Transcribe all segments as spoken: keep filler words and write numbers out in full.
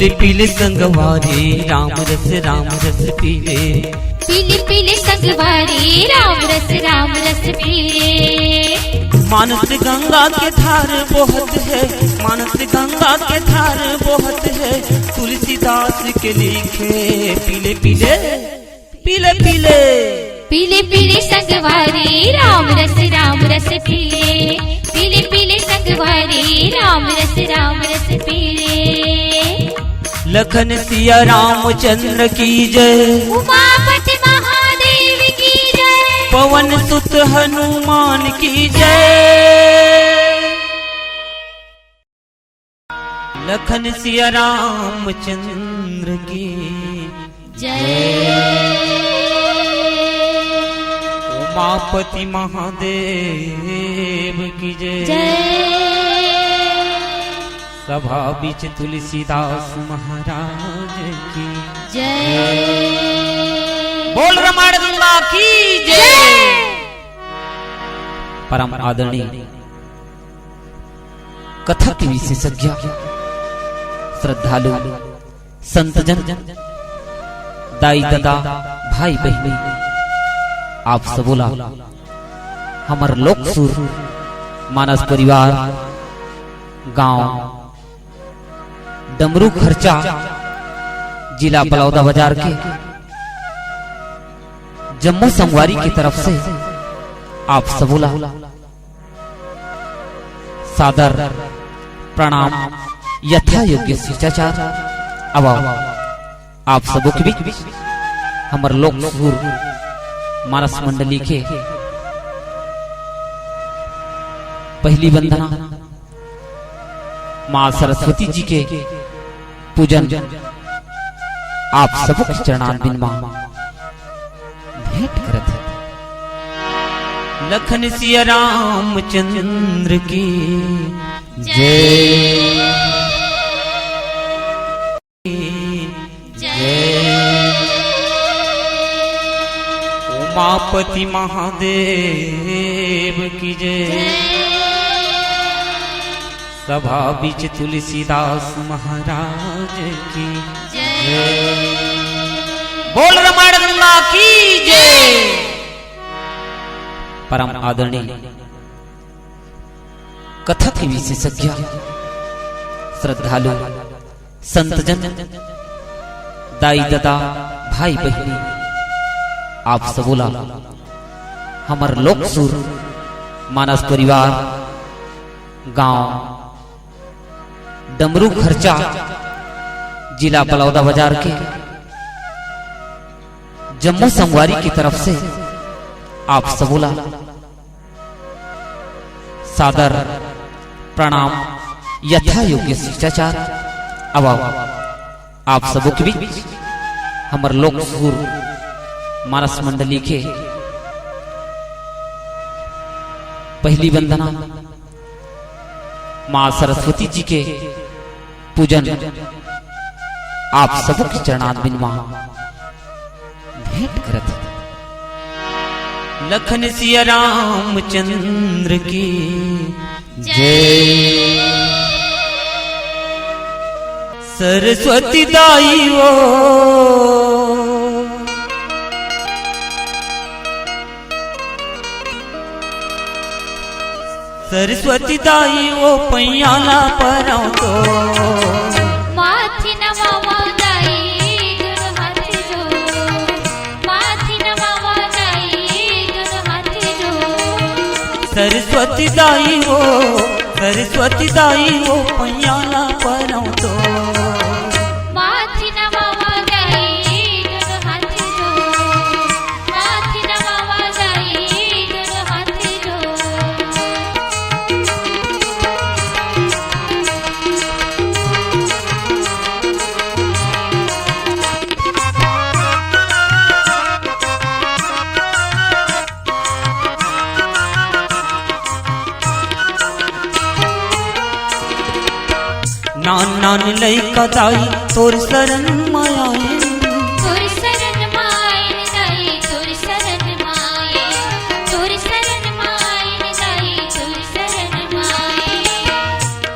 पीले पीले संगवारी राम रस, राम रस पीले। पीले पीले संगवारी राम रस, राम रस पीले। मानस गंगा के धार बोहत हे, मानस गंगा के धार बोहत हे। तुलसीदास के लिखे पीले पीले, पीले पीले। पीले पीले संगवारी राम रस, राम रस पीले। पीले पीले संगवारी राम रस, राम रस पीले। लखन सिया रामचंद्र की जय। उमापति महादेव की जय। पवन सुत हनुमान की जय। लखन सिया रामचंद्र की जय। उमापति महादेव की जय। जय। सभा बीच तुलसीदास महाराज की जय। बोल रमाण गंगा की जय। जय। परम आदरणीय कथा के विशेषज्ञ, श्रद्धालु, संतजन, दाई ददा, भाई बहिनी, आप सबो ला हमर लोक सुर मानस परिवार, गांव डमरू खर्चा, जिला बलौदा बाजार के जम्मो संगवारी के तरफ से आप सबो ला सादर प्रणाम, यथा योग्य शिष्टाचार। अब आप सबो के बीच हमर लोक सुर मानस मंडली के पहली वंदना माँ सरस्वती जी के पूजन आप सबो के चरणारविंद मा भेंट करत हे। लखन सिया रामचंद्र की जय। जय। उमापति महादेव की जय। सभा बीच तुलसीदास महाराज की जय। बोल रमाण गंगा की जय। परम आदरणीय कथा के विशेषज्ञ, श्रद्धालु, संतजन, दाई ददा, भाई बहिनी, आप सबो ला हमर लोक सुर मानस परिवार, गांव डमरू खर्चा, जिला बलौदा बाजार के जम्मो संगवारी की तरफ से आप सबो ला सादर प्रणाम, यथा योग्य शिष्टाचार। अब आप सबो के बीच हमर लोक सुर मानस मंडली के पहली वंदना माँ सरस्वती जी के पूजन आप सबो के चरणारविंद मा भेंट करत हे। लखन सिया रामचंद्र की जय। सरस्वती दाई ओ, सरस्वती दाई ओ पैया ला परौं तो। माथि नवावा दाई दुनो हाथ जोड़। माथि नवावा दाई दुनो हाथ जोड़। सरस्वती दाई ओ, सरस्वती दाई ओ पैया ला परौं तो। माथि नवावा दाई दुनो हाथ जोड़। नान नान लइका दाई तोर शरण मा आएन। तोर शरण मा आएन दाई, तोर शरण मा आएन। तोर शरण मा आएन दाई, तोर शरण मा आएन।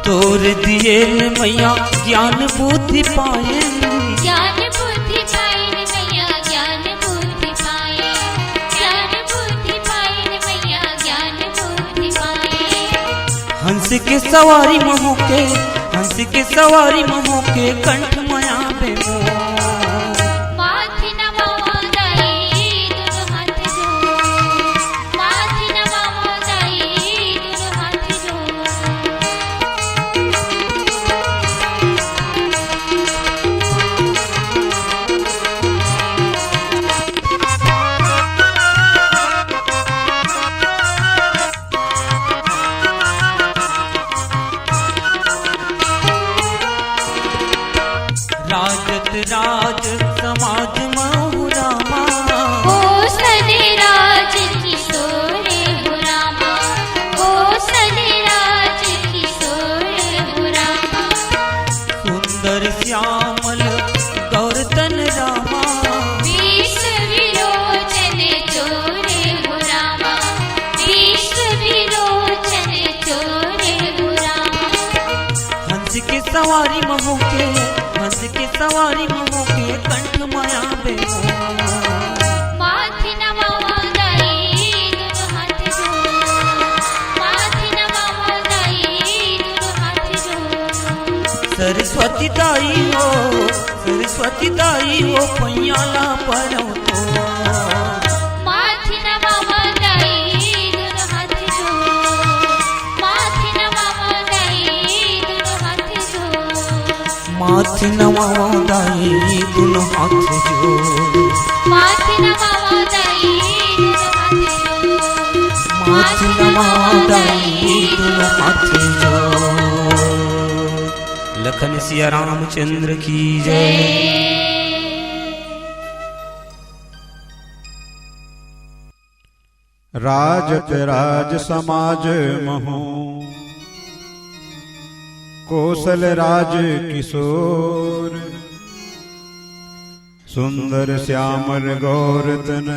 तोर दिए रे मैया ज्ञान बुद्धि पाए। ज्ञान बुद्धि पाए रे मैया, ज्ञान बुद्धि पाए। ज्ञान बुद्धि पाए रे मैया, ज्ञान बुद्धि पाए। हंस के सवारी म होके, हंस के सवारी म होके, कंठ म आबे मोर। माथे नवावंव दाई, दुनो हाथ जोड़। माथे नवावंव दाई, दुनो हाथ जोड़। राजत राज समाज महु रामा। ओ सने राज किशोर हो रामा, ओ सने राज किशोर हो रामा। सुंदर श्यामल गौर तन रामा। विश्व विलोचन चोर हो रामा, विश्व विलोचन चोर हो रामा। हंस के सवारी म होके, हंस के सवारी म होके, कंठ म आबे मोर। माथे नवावंव दाई, दुनो हाथ जोड़। माथे नवावंव दाई, दुनो हाथ जोड़। सरस्वती दाई हो, सरस्वती दाई हो, पैया ला परव तोर। माथे नवावंव दाई, दुनो हाथ जोड़। माथे नवावंव दाई, दुनो हाथ जोड़। माथे नवावंव दाई, दुनो हाथ जोड़। माथे नवावंव दाई, दुनो हाथ जोड़। माथे नवावंव दाई, दुनो हाथ जोड़। लखन सिया रामचंद्र की जय। राजत राज समाज महु, कोसल राज किशोर। सुंदर श्यामल गौर तन,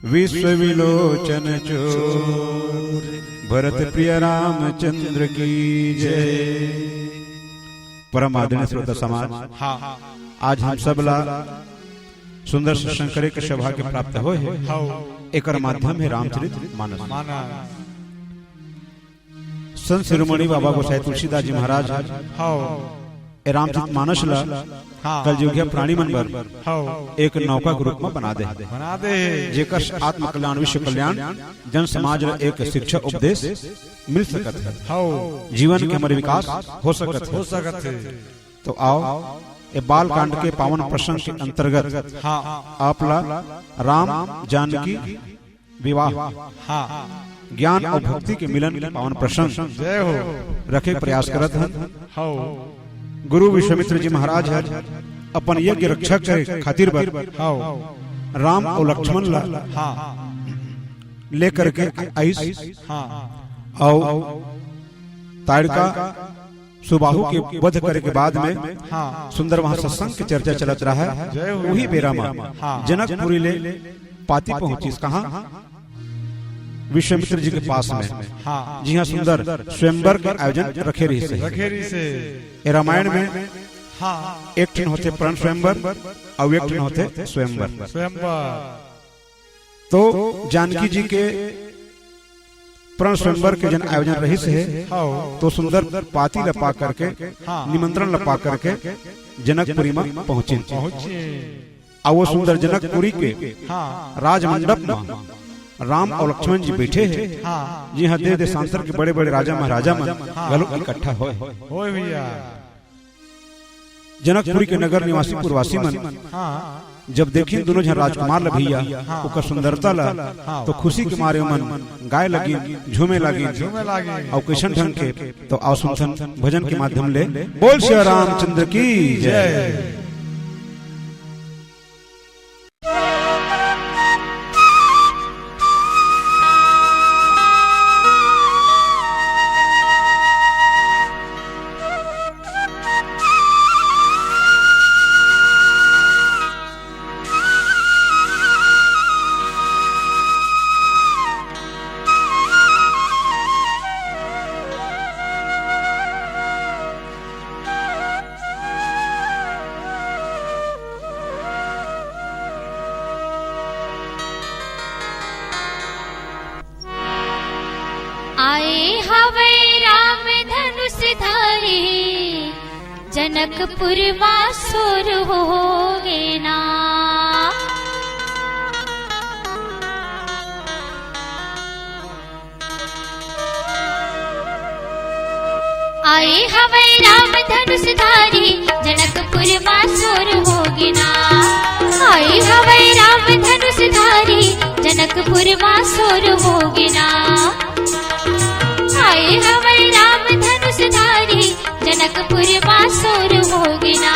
विश्व विलोचन चोर। भरत प्रिय रामचंद्र की जय। परम आदरणीय श्रोता समाज, हाँ। आज हम सब ला सुंदर सत्संग करे के सौभाग्य प्राप्त होय हे। हव। एकर माध्यम हे रामचरित मानस। मानस। संत शिरोमणि बाबा गोसाई तुलसीदास जी महाराज हव। ए रामचरित मानस ला हाँ। कलजुगिया प्राणी मन बर हव। एक नौका के रूप म बना दे। बना दे। जेकर आत्म कल्याण, विश्व कल्याण, जन समाज ला एक शिक्षा उपदेश मिल सकत हे। हव। जीवन के हमर विकास हो सकत हे। हो सकत हे। तो आओ, ए बाल कांड के पावन प्रसंग के अंतर्गत हाँ। आप ला राम जानकी विवाह, हाँ। ज्ञान अउ भक्ति के मिलन के पावन प्रसंग जय हो। रखे के प्रयास करत हन। हव। गुरु विश्वामित्र जी महाराज हर अपन यज्ञ रक्षा करे खातिर बर हव। राम अउ लक्ष्मण ला हाँ। लेकर के आइस हाँ। अउ ताड़का सुबाहु के वध करे के बाद में हाँ। सुंदर वहां सत्संग के चर्चा चलत रहा। जय हो। उही बेरा म हाँ। जनकपुरी ले पाती पहुंचिस। कहाँ? विश्वामित्र जी के पास में। हाँ। जिहां सुंदर स्वयंवर के आयोजन रखे रहिस हे। रखे रहिस हे। ए रामायण में हाँ। एक ठन होथे प्रण स्वयंवर अउ एक ठन होथे स्वयंवर। स्वयंवर। तो जानकी जी के प्रण स्वयंवर के जन आयोजन रहिस हे, हव। तो सुंदर पाती ल पा करके, हाँ। निमंत्रण ल पा करके जनकपुरी म पहुंचिन। पहुंचिन। अउ वो सुंदर जनकपुरी के हाँ। राजमंडप म राम अउ लक्ष्मण जी बइठे हे, हाँ। जिहां देश देशांतर के बड़े-बड़े राजा महाराजा मन हाँ। घलो इकट्ठा होय। होय भैया। जनकपुरी के नगर निवासी पुरवासी मन हाँ। जब देखिन दुनों झन राजकुमार ल भैया, हाँ। ओकर सुंदरता ल, हाँ। तो खुशी के मारे ओमन गाए लगिन, झूमे लगिन। झूमे लगिन। अउ कइसन ढंग के, तो आओ सुनथन भजन के माध्यम ले। बोल सिया रामचंद्र की जय। जय। जनकपुर मा सोर होगे ना। आए हवै राम धनुष धारी, जनकपुर मा सोर होगे ना। आए हवै राम धनुष धारी, जनकपुर मा सोर होगे ना। आए हवै राम धनुष धारी, जनकपुर मा सोर होगे ना।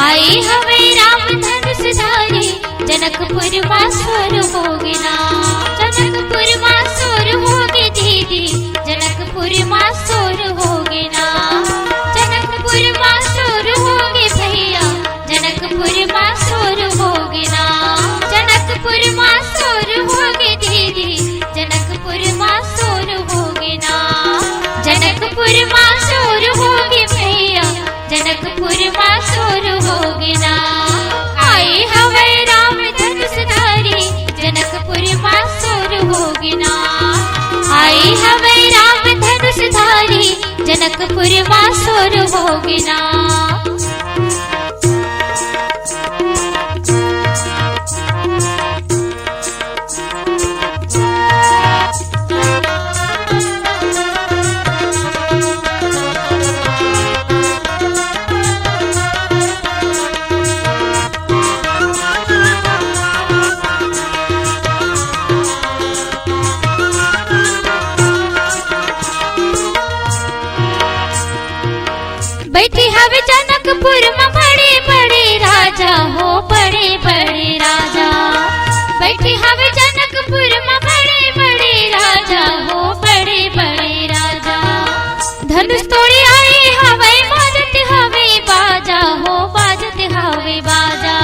आए हवै राम धनुष धारी, जनकपुर मा सोर होगे ना। जनकपुर मा सोर होगे दीदी, जनकपुर मा सोर होगे ना। जनकपुर मा सोर होगे भैया, जनकपुर मा सोर होगे ना। जनकपुर मा सोर होगे दीदी, जनकपुर मा सोर होगे ना। जनकपुर मा सोर होगे भैया, जनकपुर मा सोर होगे ना। आए हवै राम धनुष धारी, जनकपुर मा सोर होगे ना। आए हवै राम धनुष धारी, जनकपुर मा सोर होगे ना। बैठे हवे जनकपुर मा बड़े बड़े राजा हो, बड़े बड़े राजा। बैठे हवे जनकपुर मा बड़े बड़े राजा हो, बड़े बड़े राजा। धनुष तोड़े आए हवै, बाजत हवै बाजा हो, बाजत हवै बाजा।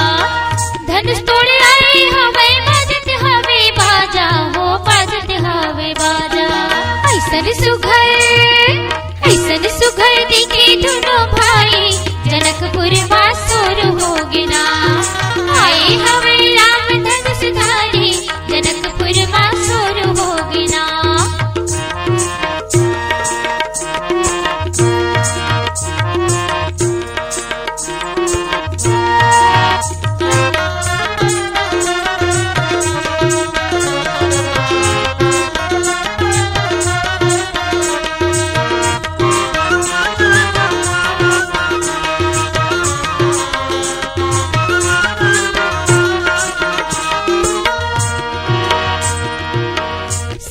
धनुष तोड़े आए हवै, बाजत हवै बाजा हो, बाजत हवै बाजा। अइसन सुघर, अइसन सुघर दिखे दुनो भाई, जनकपुर मा सोर होगे ना। आए हवै राम धनुष धारी, जनकपुर मा सोर होगे ना।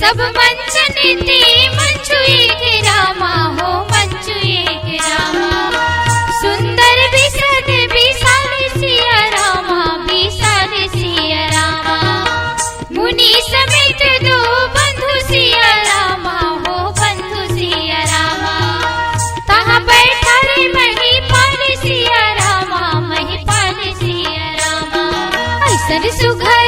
सब मंचन ते मंचु एक रामा हो, मंचु एक रामा। सुंदर बिसद बिसाल सिया रामा, बिसाल सिया रामा। मुनि समेत दो बंधु सिया रामा हो, बंधु सिया रामा। तहाँ बैठा रे महिपाल सिया रामा, महिपाल सिया रामा। अइसन सुघर,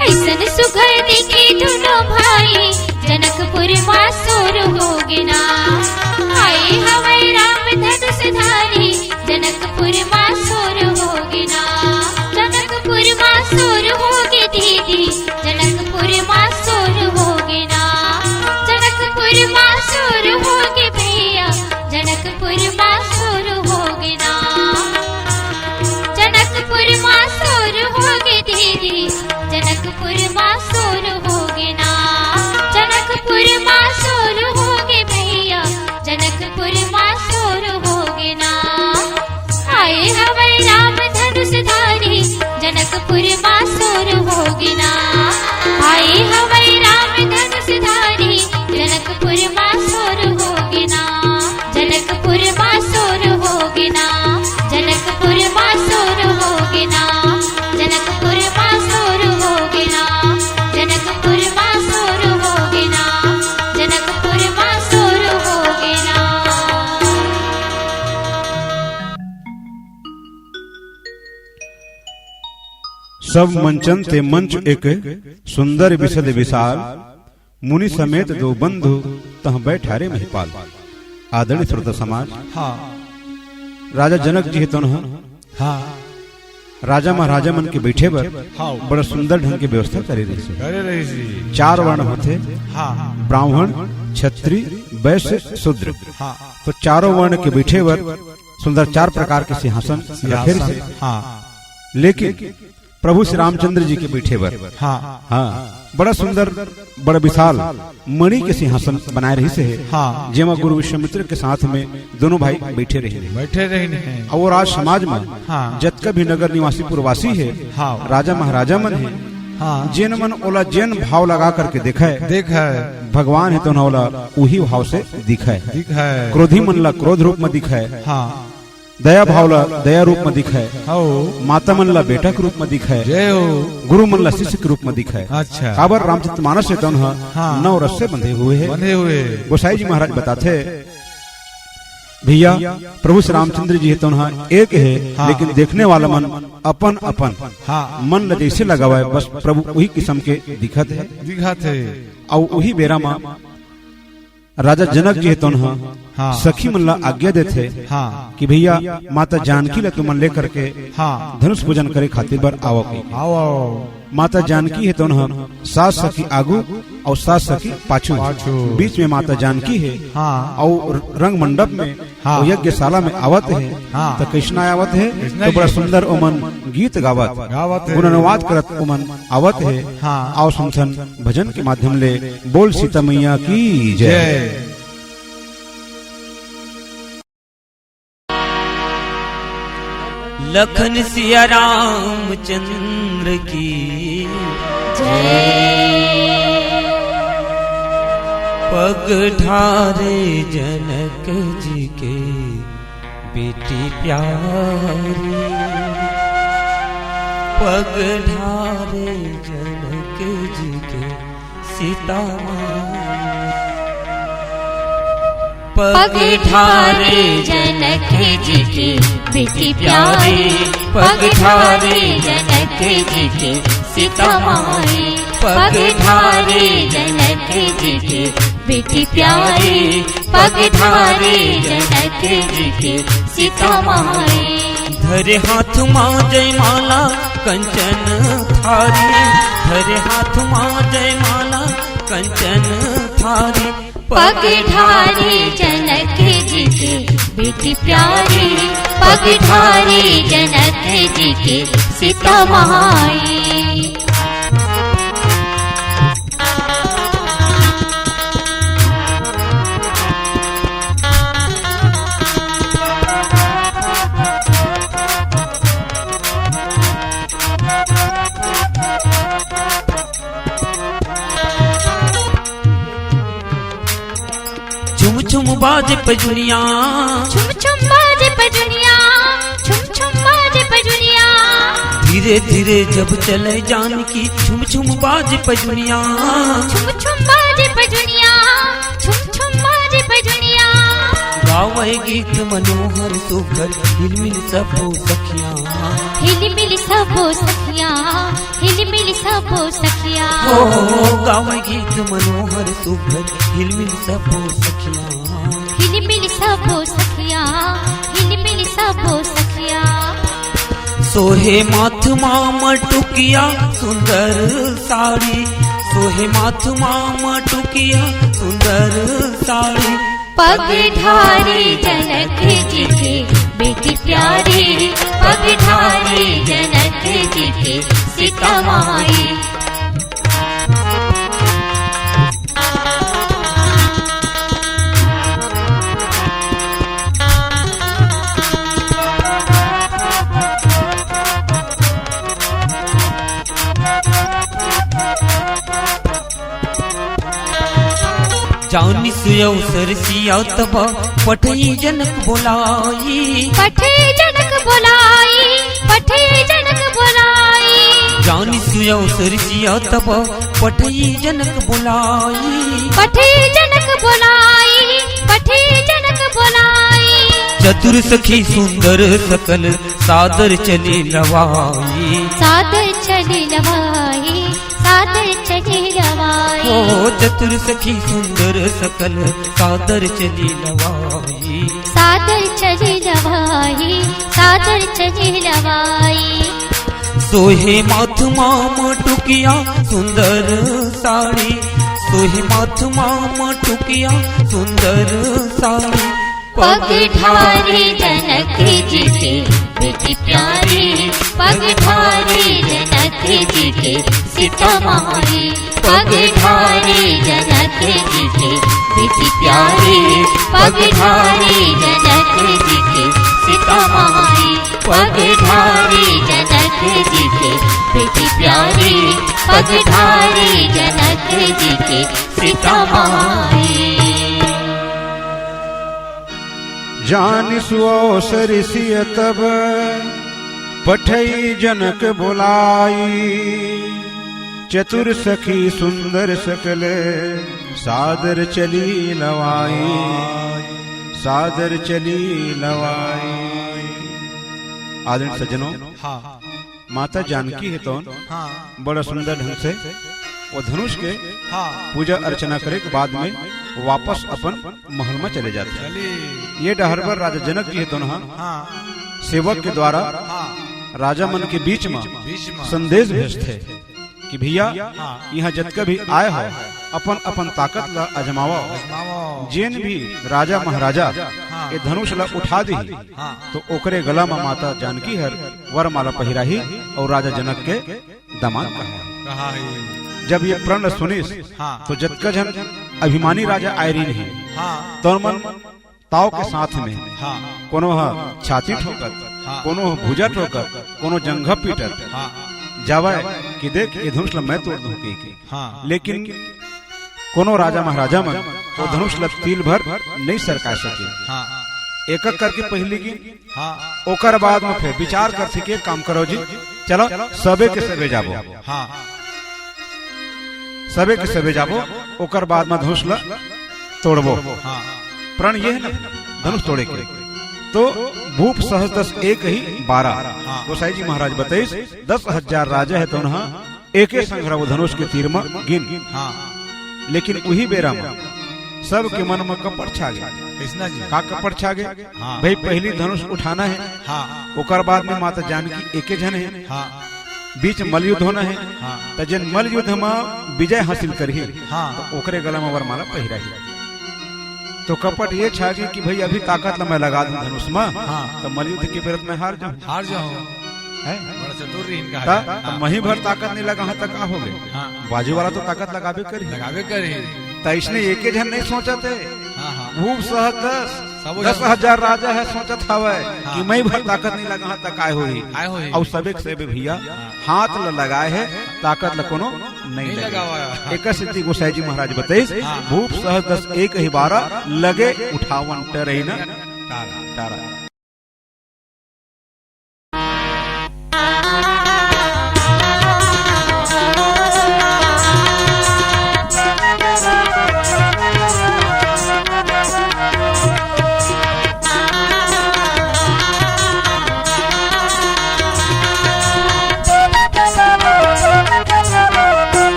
अइसन सुघर दिखे दुनो भाई, जनकपुर मा सोर होगे ना। आए हवै राम धनुष धारी, जनकपुर मा सोर होगे ना। जनकपुर मा सोर होगे दीदी, जनकपुर मा सोर होगे ना। जनकपुर मा सोर होगे भैया, जनकपुर मा सोर होगे ना। जनकपुर मा सोर होगे दीदी, जनकपुर मा सोर होगे ना। जनकपुर मा सोर होगे भैया, जनकपुर मा सोर होगे ना। आए हवै राम धनुष धारी, जनकपुर मा सोर होगे ना। आए हवै राम धनुष धारी, जनकपुर मा सोर होगे ना। जनकपुर मा सोर होगे ना। जनकपुर मा सोर होगे ना। जनकपुर मा सोर होगे ना। जनकपुर मा सोर होगे ना। जनकपुर मा सोर होगे ना। सब मंचन ते मंच एक, सुंदर बिसद बिसाल, मुनि समेत दो बंधु, तहाँ बैठा रे महिपाल। आदरणीय श्रोता समाज, हाँ। राजा जनक जी हे तोन ह, हाँ। राजा महाराजा मन के बैठे बर, हाँ। बड़ा सुंदर ढंग के व्यवस्था करे रहिस हे। करे रहिस हे। चार वर्ण होथे, हाँ। ब्राह्मण, क्षत्रिय, वैश्य, शूद्र। हाँ। तो चारों वर्ण के बैठे बर सुंदर चार प्रकार के सिंहासन रखे रहिसे। हाँ। लेकिन प्रभु श्री रामचंद्र जी के बैठे बर। हाँ। हाँ, बड़ा सुंदर, बड़ा विशाल मणि के सिंहासन बनाए रहिसे हे। हाँ। जेमा गुरु विश्वामित्र के साथ में दोनों भाई बैठे रहिन हे। बैठे रहिन हे। अउ आज समाज में हाँ। जतका भी नगर निवासी पुरवासी हे, हाँ। राजा महाराजा मन हे, हाँ। जेन मन ओला जेन भाव लगा करके देखय, देखय। भगवान हे तो ओला उही भाव से दिखय। दिखय। क्रोधी मन ला क्रोध रूप में दिखय। हाँ। दया भाव ला दया रूप में दिखय। हौ। माता मन ला बेटा के रूप में दिखय। जय हो। गुरु मन ला शिष्य के रूप में दिखय। अच्छा। काबर रामचरित मानस हे तउन ह हाँ। नौ रस से बंधे हुए हे। बंधे हुए। गोसाई जी महाराज बताथे, भैया, प्रभु श्री रामचंद्र जी हे तउन ह एक हे, हाँ। लेकिन देखने वाला मन अपन अपन हाँ। मन ला जैसे लगावय, बस प्रभु उही किसम के दिखत हे। दिखत हे। अउ उही बेरा म राजा जनक जी हे तउन ह हाँ। सखी मन ला आज्ञा देथे हाँ। कि भैया, माता जानकी ला तुमन लेकर के हाँ। धनुष पूजन करे खातिर बर आवव कहिके। आवव। माता जानकी हे तउन ह सात सखी आगू अउ सात सखी पाछू। पाछू। बीच में माता जानकी हे हाँ। अउ रंग मंडप में हाँ। अउ यज्ञशाला में आवत हे। हाँ। त कइसना आवत हे? कइसना तो बड़ा आवत हे? सुंदर ओमन गीत गावत, गावत हे। गुणानुवाद करत ओमन आवत हे। हाँ। अउ सुनथन भजन के माध्यम ले। बोल सीता मैया की जय। जय। लखन सिया रामचंद्र की जय। पग ढारे जनक जी के बेटी प्यारी, पग ढारे जनक जी के सीता माई। पग ढारे जनक जी के बेटी प्यारी, पग ढारे जनक जी के सीता माई। पग ढारे जनक जी के बेटी प्यारी, पग ढारे जनक जी के सीता माई। धरे हाथ मा जयमाला कंचन थारी, धरे हाथ मा जयमाला कंचन थारी। पग ढारे जनक जी के बेटी प्यारी, पग ढारे जनक जी के सीता माई। छुम छुम बाजे पजुनिया, छुम छुम बाजे पजुनिया, छुम छुम बाजे पजुनिया। धीरे धीरे जब चले जानकी, छुम छुम बाजे पजुनिया, छुम छुम बाजे पजुनिया, छुम छुम बाजे पजुनिया। गावे गीत मनोहर सुघर, हिलमिल सबो सखिया, हिलमिल सबो सखिया, हिलमिल सबो सखिया। ओ गावे गीत मनोहर सुघर, हिलमिल सबो सखिया, हिलमिल सबो सखिया, हिलमिल सबो सखिया। सोहे माथ मा मटुकिया सुंदर साड़ी, सोहे माथ मा मटुकिया सुंदर साड़ी। पग ढारे जनक जी के बेटी प्यारी, पग ढारे जनक जी के सीता माई। जानिस अवसर सिया तब पठई जनक बोलाई। पठई जनक बोलाई, पठई जनक बोलाई। जानिस अवसर सिया तब पठई जनक बोलाई। पठई जनक बोलाई, पठई जनक बोलाई। चतुर सखी सुंदर सकल सादर चली लवाई। सादर चली लवाई, सादर चली लवाई। ओ चतुर सखी सुंदर सकल सादर चली लवाई। सादर चली लवाई, सादर चली लवाई। सोहे माथ मा मटुकिया सुंदर साड़ी, सोहे माथ मा मटुकिया सुंदर साड़ी। पग ढारे जनक जी के बेटी प्यारी, पग ढारे जनक जी के सीता माई। पग ढारे जनक जी के बेटी प्यारी, पग ढारे जनक जी के सीता माई। पग ढारे जनक जी के बेटी प्यारी, पग ढारे जनक जी के सीता माई। जानिस ओ सरिसिय तब पठई जनक बोलाई, चतुर सखी सुंदर सकल सादर चली लवाई, सादर चली लवाई। आदरणीय सज्जनों, हाँ। माता जानकी हे तौन हाँ। बड़ा सुंदर ढंग से वो धनुष के हाँ। पूजा अर्चना करे के बाद में वापस अपन महल में चले जाथे। चली। ये डहर बर राजा जनक जी हे तौन हा हाँ। सेवक के द्वारा हाँ। राजा मन के बीच में बीच में। संदेश भेजथे कि भैया हाँ। यहाँ जतका भी आए हो अपन अपन ताकत ला आजमावा। आजमावा। जेन भी राजा महाराजा हाँ। ये धनुष ला उठा दी हाँ। तो ओकरे गला में माता जानकी हर वरमाला पहिराही और राजा जनक के दमांद कहा। कहा है। जब ये प्रण सुनिस हाँ। तो जतका झन अभिमानी राजा आए रहिन हे हाँ। तौन मन ताव के साथ में हाँ। कोनो ह छाती ठोकत, हाँ। कोनो ह भुजा ठोकत, कोनो जंघा पीटत हाँ। जावय कि देख ये धनुष ल मैं तोड़ दूं कहिके। हाँ। लेकिन कोनो राजा महाराजा मन वो हाँ। धनुष ल तिल भर नहीं सरका सके। हाँ। एक एक करके पहिली गिन हाँ। ओकर बाद में फिर विचार करथे कि एक काम करो जी, चलो सबे के सबे जाबो। हाँ। सबे के सबे जाबो, ओकर बाद में धनुष ल तोड़बो। हाँ। प्रण ये है ना, धनुष तोड़े के। तो भूप सहस्र दस एक ही बारह। हाँ। गोसाई जी महाराज बताइस, दस हजार राजा हे तौन हा एके संघरा वो धनुष के तीर म गिन। हाँ। लेकिन उही बेरा म सबके मन म कपट छा गे। कइसना जी? का कपट छा गे? हाँ। भाई, पहली धनुष उठाना है, हाँ। ओकर बाद में माता जानकी एके झन है, हाँ। बीच मल्ल युद्ध होना है, हाँ। त जेन मल्ल युद्ध म विजय हासिल करही, हाँ। त ओकरे गला म वरमाला पहिराही। तो कपट ये छा गे कि भाई, अभी ताकत ल मैं लगा दूं धनुष म, हाँ। त मल्ल युद्ध के बेरा त मैं हार जाऊं। हार जाऊं। है? बड़ा चतुर रहिन कहा त, जाए। त हाँ। मही भर ताकत नहीं लगा हां त का हो गे? हाँ। बाजू वाला तो ताकत लगाबे करही। लगाबे करही। त इसने एके झन नहीं सोचत हे। हाँ, हाँ। भूप सहस्र दस, सब दस हजार राजा हे सोचत हवय हाँ। कि मही भर ताकत नहीं लगा हां त काय होही? काय होही? अउ सबे के सबे भैया हाँ। हाथ ल लगाए हे, ताकत ल कोनो नहीं नहीं लगे। लगावा। एकर सेती गोसाई जी महाराज बताइस, हाँ। भूप सहस्र दस एक ही बारह, लगे उठावन टरही न टारा। टारा।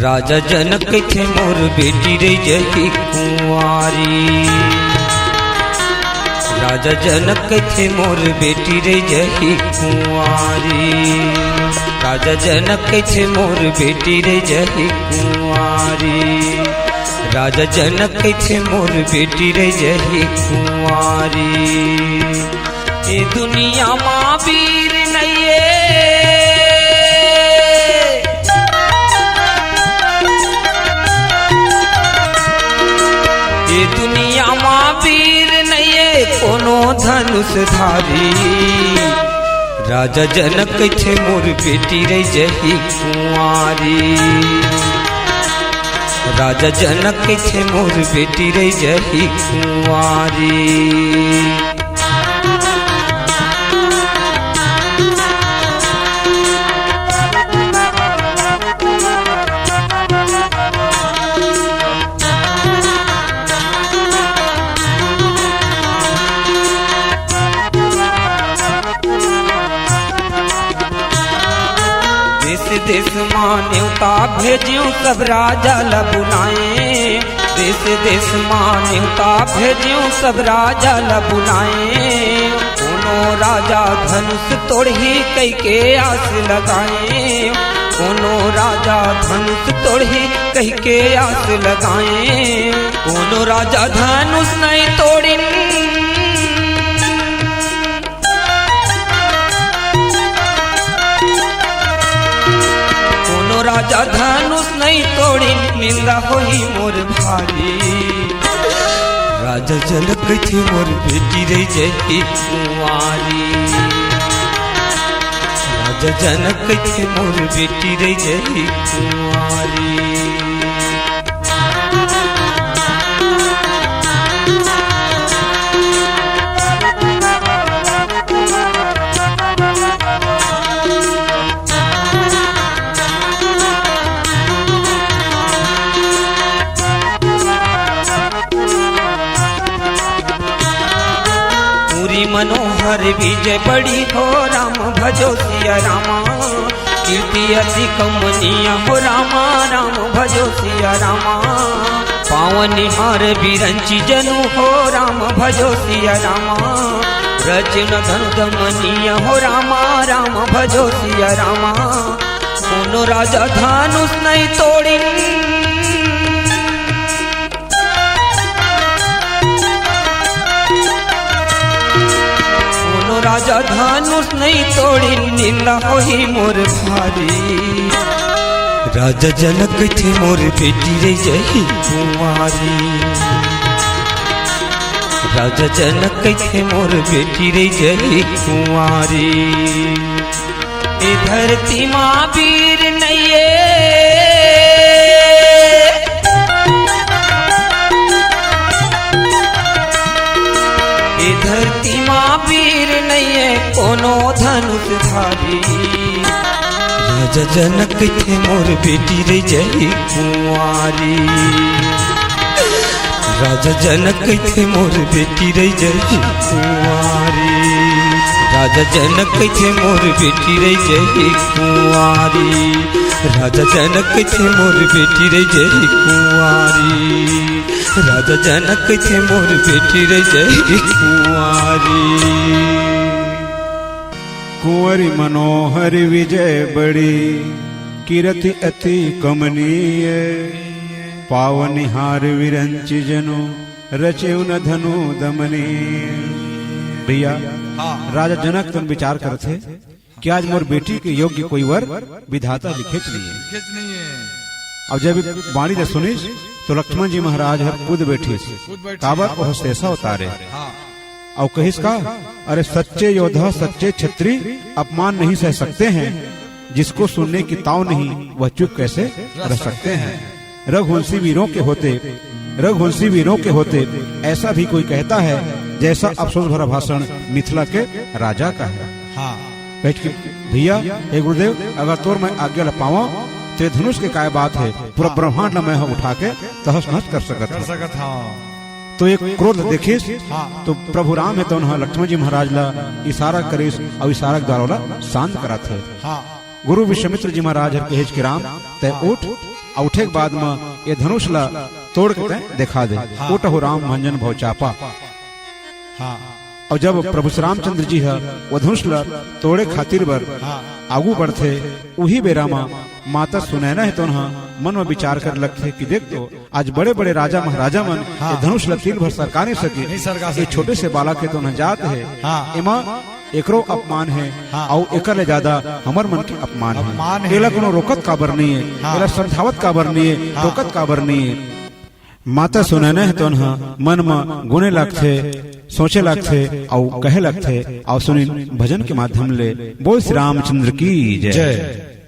राजा जनक कहिथे मोर बेटी रहि जही कुंवारी। राजा जनक कहिथे मोर बेटी रहि जही कुंवारी। राजा जनक कहिथे मोर बेटी रहि जही कुंवारी। राजा जनक कहिथे मोर बेटी रहि जही कुंवारी। ए दुनिया मा वीर नइये, ए दुनिया मा वीर नइये कोनो धनुषधारी। राजा जनक कहिथे मोर बेटी रहि जही कुंवारी। राजा जनक कहिथे मोर बेटी रहि जही कुंवारी। देश देश मा नेवता भेजियो सब राजा ल बुलाए। देश देश मा नेवता भेजियो सब राजा ल बुलाए। कोनो राजा धनुष तोड़ही कहिके आस लगाए। कोनो राजा धनुष तोड़ही कहिके आस लगाए, कोनो राजा धनुष नहीं तोड़िन। कोनो राजा धनुष नहीं तोड़िन, निंदा होही मोर भारी। राजा जनक कहिथे मोर बेटी रहि जाही कुंवारी। राजा जनक कहिथे मोर बेटी रहि जाही कुंवारी। पूरी मनोहर विजय बड़ी हो राम भजो सिया रामा। कीर्ति अति कमनीय हो रामा राम भजो सिया रामा। पावनिहार बिरंची जनु हो राम भजो सिया रामा। रचन धनु दमनीय हो रामा राम भजो सिया रामा। कोनो राजा धनुष नहीं तोड़िन। कोनो राजा धनुष नहीं तोड़िन, निंदा होही मोर भारी। राजा जनक कहिथे मोर बेटी रहि जाही कुंवारी। राजा जनक कहिथे मोर बेटी रहि जाही कुंवारी। ए धरती मा वीर नइये, ए धरती मा वीर नइये, कोनो धनुष धारी। राजा जनक कहिथे मोर बेटी रहि जाही कुंवारी। राजा जनक कहिथे मोर बेटी रहि जाही कुंवारी। राजा जनक कहिथे मोर बेटी रहि जाही कुंवारी। राजा जनक कहिथे मोर बेटी रहि जाही कुंवारी। राजा जनक कहिथे मोर बेटी रहि जाही कुंवारी। कुंवरी मनोहर विजय बड़ी, कीरति अति कमनीय। पावनिहार विरंचि जनु, रचेउ न धनु दमनीय। भैया, हाँ। राजा जनक तन विचार करथे कि आज मोर बेटी के योग्य कोई वर विधाता लिखेच नहीं है। लिखेच नहीं है। अब जब बाणी ला सुनिस, तो लक्ष्मण जी महाराज हर कूद बैठिस। कूद बैठिस। काबर? ओह सेसा उतारे। हाँ। अउ कहिस का, अरे सच्चे योद्धा, सच्चे क्षत्रिय अपमान नहीं सह सकते हैं, जिसको सुनने की ताव नहीं, वह चुप कैसे रह सकते हैं। रघुवंशी वीरों के होते, रघुवंशी वीरों के होते ऐसा भी कोई कहता है, जैसा अफसोस भरा भाषण मिथिला के राजा का है। हाँ। कहिस कि भैया, हे गुरुदेव, अगर तोर मैं आज्ञा ल पावं, ते धनुष के काय बात है, पूरा हाँ। ब्रह्मांड ल मैं ह उठा के तहस नहस कर सकत कर हूँ। सकत हूँ। तो एक क्रोध देखिस, हाँ। तो प्रभु राम हे तो उन्हा लक्ष्मण जी महाराज ला इशारा करिस अउ इशारा के द्वारा ओला शांत कराथे। हाँ। गुरु विश्वामित्र जी महाराज हर कहेच कि राम, तै हाँ। उठ, अउ उठे के बाद म ये धनुष ला तोड़ के तै देखा दे। हाँ। उठहु राम भंजन भव चापा। हाँ। अउ जब प्रभु श्री रामचंद्र जी ह वो धनुष ला तोड़े खातिर बर हाँ। आगू बढ़थे, उही बेरा म माता सुनैना हे तो उन्हा मन म विचार करे लगथे कि देख तो आज बड़े-बड़े राजा महाराजा मन हाँ। ये धनुष ल तीर भर सरका नहीं सके। नहीं सरका ये सके। छोटे से बालक हे तो उन्हा जात हे। हाँ। एमा एकरो अपमान हे, हाँ। अउ एकर ले ज्यादा हमर मन के अपमान हे। अपमान हे। एला कोनो रोकत काबर नहीं हे, हाँ। एला समझावत काबर नहीं हे, हाँ। टोकत काबर नहीं हे। माता सुनैना हे तो उन्हा मन म गुने लगथे, सोचे लगथे, अउ कहे लगथे, अउ सुनिन भजन के माध्यम ले। बोल श्री रामचंद्र की जय। जय।